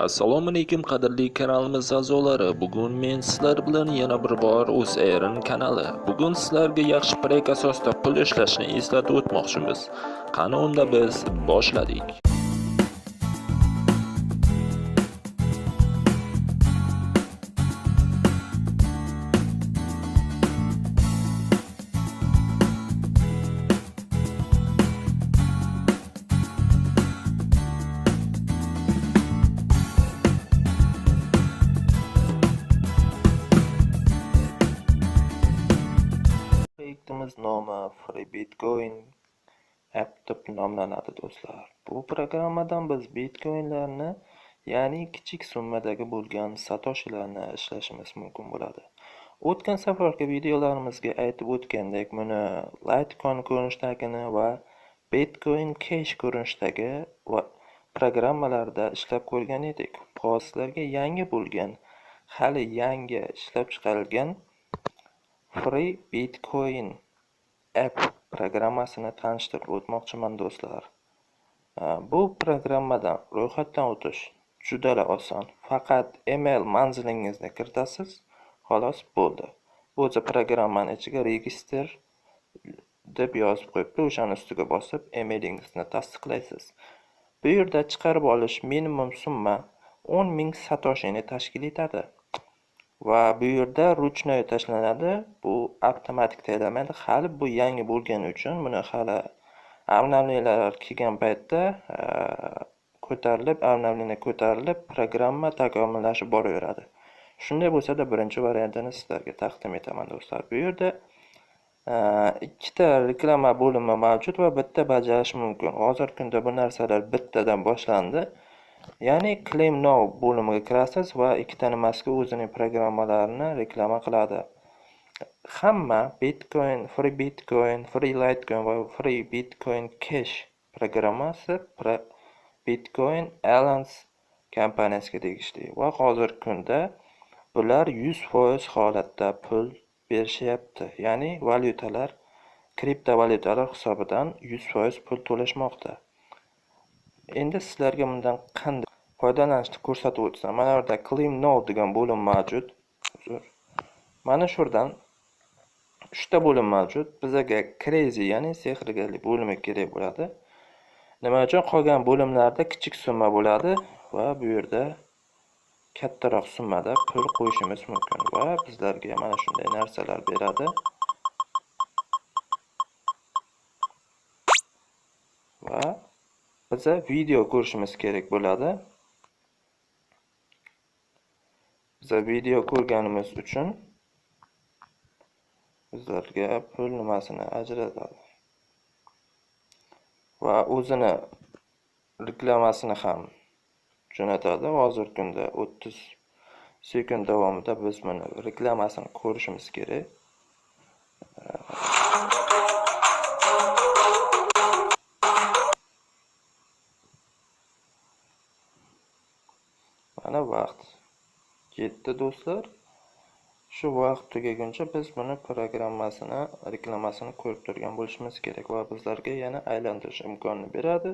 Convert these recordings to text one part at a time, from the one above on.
Assalomu alaykum qadrli kanalimiz a'zolari. Bugun men sizlar bilan yana bir bor UzEarn kanali. Bugun sizlarga yaxshi proyekt asosida pul ishlashni eslatib o'tmoqchimiz. Qani unda biz boshladik. Proyektimiz nomi Free Bitcoin App deb nomlanadi do'stlar. Bu programmadan biz bitcoinlarni, ya'ni kichik summadagi bo'lgan satoshilarni ishlashimiz mumkin bo'ladi. O'tgan safargi videolarimizga aytib o'tgandek, buni Litecoin ko'rinishidagini va Bitcoin Cash ko'rinishidagi va programmalarda ishlab ko'rgan edik. Hozir sizlarga yangi bo'lgan, hali yangi ishlab chiqarilgan Free Bitcoin App programmasini tanishtirib o'tmoqchiman do'stlar. Bu programmadan ro'yxatdan o'tish juda oson. Faqat email manzilingizni kiritasiz, xolos bo'ldi. O'zi programmani ichiga register deb yozib qo'yibdi, o'shani ustiga bosib emailingizni tasdiqlaysiz. Bu yerda chiqarib olish minimum summa 10 000 satoshini tashkil etadi. Va bu yerda ручной tashlanadi. Bu avtomatik tayinlanmaydi. Hali bu yangi bo'lgani uchun buni hali обновления lar kelgan paytda ko'tarilib, обновление ko'tarilib, programma takomillashib boraveradi. Shunday bo'lsa-da, birinchi variantini sizlarga taqdim etaman do'stlar. Bu yerda ikkita reklama bo'limi mavjud va bitta bajarish mumkin. Hozirgi kunda bu narsalar bittadan boshlandi. Ya'ni Claim Now bo'limiga kirasiz va ikkita nimasiga o'zining programmalarini reklama qiladi. Hamma Bitcoin, Free Bitcoin, Free Litecoin va Free Bitcoin Cash programmasi Bitcoin Alliance kompaniyasiga tegishli va hozirgi kunda bular 100% holatda pul berishyapti. Ya'ni valyutalar, kriptovalyutalar hisobidan 100% pul to'lashmoqda. Endi sizlarga bundan qanday foydalanishni ko'rsatib o'tsam, mana bu yerda Claim Now degan bo'lim mavjud. Uzr. Mana shu yerdan 3 ta bo'lim mavjud. Bizaga Crazy, ya'ni sehrgarlik bo'limi kerak bo'ladi. Nima uchun? Qolgan bo'limlarda kichik summa bo'ladi va bu yerda kattaroq summada pul qo'yishimiz mumkin va bizlarga mana shunday narsalar beradi. Va biza video ko'rishimiz kerak bo'ladi. Biza video ko'rganimiz uchun bizlarga pul nimasini ajratadi. Va o'zini reklamasini ham jo'natadi. Hozirgi kunda 30 sekund davomida biz buni reklamasini ko'rishimiz kerak. Mana vaqt ketdi do'stlar. Shu vaqt tugaguncha biz buni programmasini, reklamasini ko'rib turgan bo'lishimiz kerak va bizlarga yana aylantirish imkonini beradi.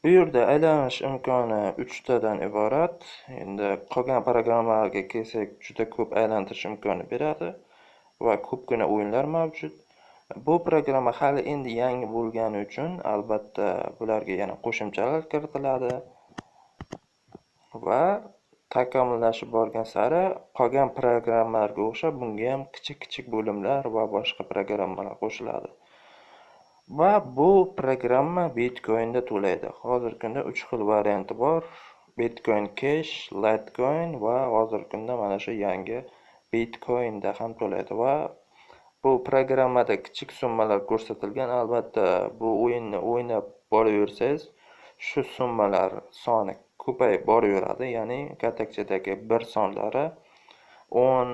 Bu yerda aylanish imkoni 3 tadan iborat. Endi qolgan programmalarga kelsak, juda ko'p aylantirish imkoni beradi va ko'pgina o'yinlar mavjud. Bu programma hali endi yangi bo'lgani uchun albatta bularga yana qo'shimchalar kiritiladi va takomillashib borgan sari qolgan programmalarga o'xshab bunga ham kichik-kichik bo'limlar va boshqa programmalar qo'shiladi. Va bu programma Bitcoinda to'laydi. Hozirgi kunda 3 xil varianti bor. Bitcoin Cash, Litecoin va hozirgi kunda mana shu yangi Bitcoinda ham to'laydi va bu programmada kichik summalar ko'rsatilgan. Albatta bu o'yinni o'ynab boraversangiz, shu summalar soni ko'payib boraveradi. Ya'ni katakchadagi bir sonlari 10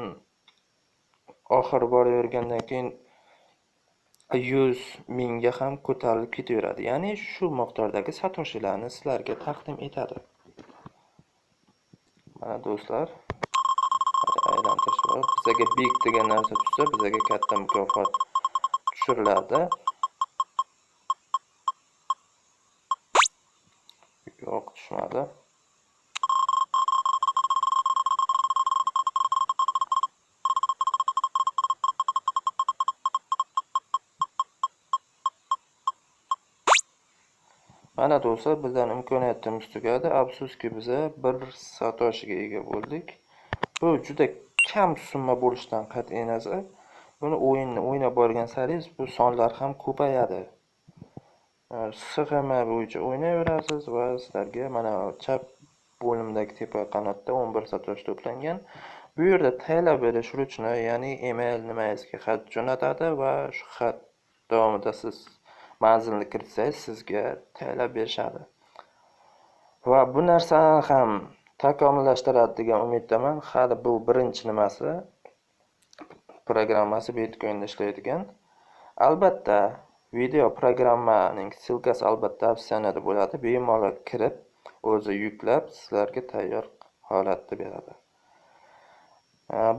oxiri boravergandan keyin 100 mingga ham ko'tarilib ketaveradi. Ya'ni shu miqdordagi satoshilarni sizlarga taqdim etadi. Mana do'stlar, aylantirish bor. Bizaga big degan narsa tushsa, bizaga katta mukofot tushiriladi. Yo'q, tushmadi. Mana do'stlar, bizdan imkoniyatimiz tugadi. Afsuski, biza 1 satoshiga ega bo'ldik. Bu juda kam summa bo'lishidan qat'iy nazar, buni o'yinni o'ynab borgan saringiz bu sonlar ham ko'payadi. Sxema bo'yicha o'ynayverasiz va sizlarga mana chap bo'limdagi tepa qanotda 11 satoshi to'plangan. Bu yerda tayyorlab berish ручной, ya'ni email nimangizga xat jo'natadi va shu xat davomida siz manzilni kiritsangiz sizga tayyorlab berishadi. Va bu narsani ham takomillashtiradi degan umiddaman. Hali bu birinchi nimasi, programmasi Bitcoinda ishlaydigan. Albatta, video programmaning ссылка si albatta описание da bo'ladi. Bemalol kirib, o'zi yuklab sizlarga tayyor holatda beradi.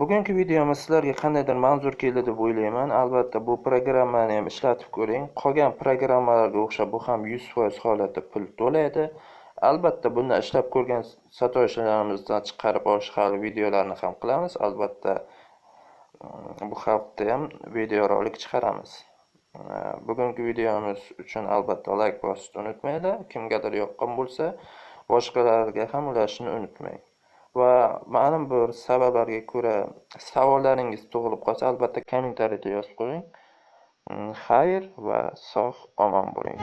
Bugungi videomiz sizlarga qandaydir manzur keldi deb o'ylayman. Albatta, bu programmani ham ishlatib ko'ring. Qolgan programmalarga o'xshab bu ham 100% holatda pul to'laydi. Albatta, bundan ishlab ko'rgan satoshilarimizdan chiqarib olish hali videolarni ham qilamiz. Albatta, bu hafta ham videorolik chiqaramiz. Bugungi videomiz uchun albatta like bosishni unutmanglar. Kimgadir yoqqan bo'lsa, boshqalarga ham ulashishni unutmang. Va ma'lum bir sabablarga ko'ra savollaringiz tug'ilib qolsa, albatta kommentariyada yozib qo'ying. Xayr va sog' omon bo'ling.